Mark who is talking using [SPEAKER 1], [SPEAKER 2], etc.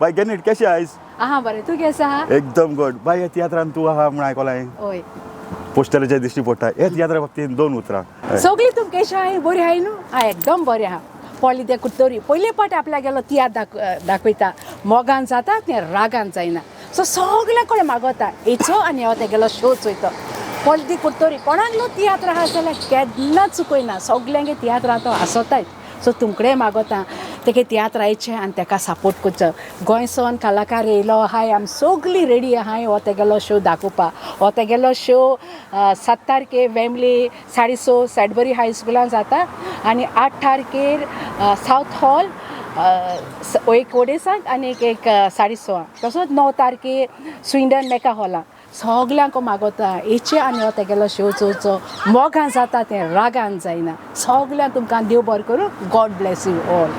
[SPEAKER 1] बाय गॅनीट, केशें आयज?
[SPEAKER 2] आहा बरें, तूं केसो आहा?
[SPEAKER 1] एकदम गुड बाय. ह्या तियात्रान तूं आहा म्हूण आयकोलां हांवें.
[SPEAKER 2] हय.
[SPEAKER 1] पोस्टराचेर दिश्टी पडटा. ह्या तियात्रा बाबतींत दोन उतरां, हय.
[SPEAKER 2] सगळीं तुम केशें आहाय? बरी आहाय न्हू? हा, एकदम बरें आहा. पळय तें कुत्तोरी पयले फावट आपल्या गेलो तियात्र दाखयता. मोगान जाता तें, रागान जायना. सो सगल्या कडेन मागोता, येचो आनी हांव तेगेलो शो चोयतो. पळय ती कुत्तोरी, कोणाक न्हू तियात्र आहा जाल्यार केन्ना चुकयना. सगल्यांगे तियात्रां तो आसोताय. सो तुमकडे मागोता, तेगे तियात्र आयचे आनी तेका सपोर्ट करचो. गोंयसोन कलाकार येयलो आहाय, आमी सगळीं रेडी आहाय हो तेगेलो शो दाखोवपा. हो तेगेलो शो 7 तारखेर वेमली 6:30 सॅडबरी हायस्कुलान जाता आनी 8 तारखेर सावथ हॉल, एक ओडेसाक आनी एक एक 6:30. तसोच 9 तारखेर स्विंडन मेका हॉलान. सगल्यांक मागोता, येचे आनी हो तेगेलो शो चोवचो. मोगान जाता तें, रागान जायना. सगल्यांक तुमकां देव बरें करूं. God bless you all.